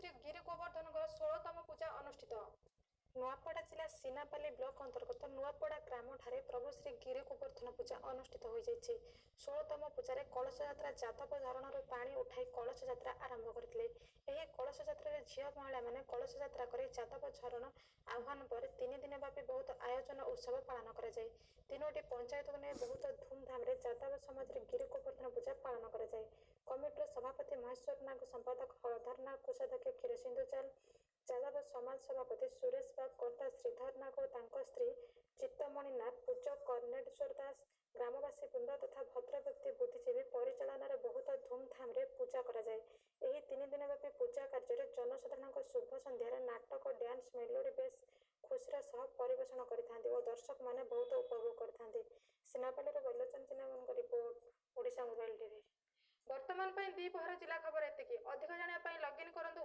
ଶ୍ରୀ ଗିରି ଗୋବର୍ଦ୍ଧନଙ୍କର 16ତମ ପୂଜା ଅନୁଷ୍ଠିତ। ନୂଆପଡ଼ା ଜିଲ୍ଲା ସିନାପାଲି ବ୍ଲକ ଅନ୍ତର୍ଗତ ନୂଆପଡ଼ା ଗ୍ରାମଠାରେ ପ୍ରଭୁ ଶ୍ରୀ ଗିରି ଗୋବର୍ଦ୍ଧନ ପୂଜା ଅନୁଷ୍ଠିତ ହୋଇଯାଇଛି। 16ତମ ପୂଜାରେ କଳସ ଯାତ୍ରା ଯାଦବ ଝରଣାରୁ ପାଣି ଉଠାଇ କଳସ ଯାତ୍ରା ଆରମ୍ଭ କରିଥିଲେ। ଏହି କଳସ ଯାତ୍ରାରେ ଝିଅ ମହିଳାମାନେ କଳସ ଯାତ୍ରା କରି ଯାଦବ ଝରଣ ଆହ୍ୱାନ ପରେ 3 ଦିନ ବ୍ୟାପୀ ବହୁତ ଆୟୋଜନ ଉତ୍ସବ ପାଳନ କରାଯାଏ। ତିନୋଟି ପଞ୍ଚାୟତକୁ ନେଇ ବହୁତ ଧୁମଧାମରେ ଯାଦବ ସମାଜରେ ଗିରି ଗୋବର୍ଦ୍ଧନ ପୂଜା ପାଳନ କରାଯାଏ। କମିଟିର ସଭାପତି ମହେଶ୍ୱର ନାଗ, ସମ୍ପାଦକ ହଳଧର ନାଗ, କୋଷାଧ୍ୟକ୍ଷ କ୍ଷୀରସିନ୍ଧୁ ଜାଲ, ଯାଦବ ସମାଜ ସଭାପତି ସୁରେଶ ବାଗ, କର୍ତ୍ତା ଶ୍ରୀଧର ନାଗ ଓ ତାଙ୍କ ସ୍ତ୍ରୀ ଚିତ୍ତମଣି ନାଗ, ପୂଜକ କର୍ଣ୍ଣେଶ୍ୱର ଦାସ, ଗ୍ରାମବାସୀ ବୃନ୍ଦ ତଥା ଭଦ୍ରବ୍ୟକ୍ତି ବୁଦ୍ଧିଜୀବୀ ପରିଚାଳନାରେ ବହୁତ ଧୁମଧାମରେ ପୂଜା କରାଯାଏ। ଏହି 3 ଦିନ ବ୍ୟାପୀ ପୂଜା କାର୍ଯ୍ୟରେ ଜନସାଧାରଣଙ୍କ ଶୁଭ ସନ୍ଧ୍ୟାରେ ନାଟକ, ଡ୍ୟାନ୍ସ, ମେଲୋଡି ବେଶ ଖୁସିର ସହ ପରିବେଷଣ କରିଥାନ୍ତି ଓ ଦର୍ଶକମାନେ ବହୁତ ଉପଭୋଗ କରିଥାନ୍ତି। ସିନାପାଲିରୁ ବୈଲୋଚନ ଚିନ୍ନାମଙ୍କ ରିପୋର୍ଟ, ଓଡ଼ିଶା ମୋବାଇଲ ଟିଭି। ବର୍ତ୍ତମାନ ପାଇଁ ଦ୍ୱିପହର ଜିଲ୍ଲା ଖବର ଏତିକି। ଅଧିକ ଜାଣିବା ପାଇଁ ଲଗ୍ଇନ୍ କରନ୍ତୁ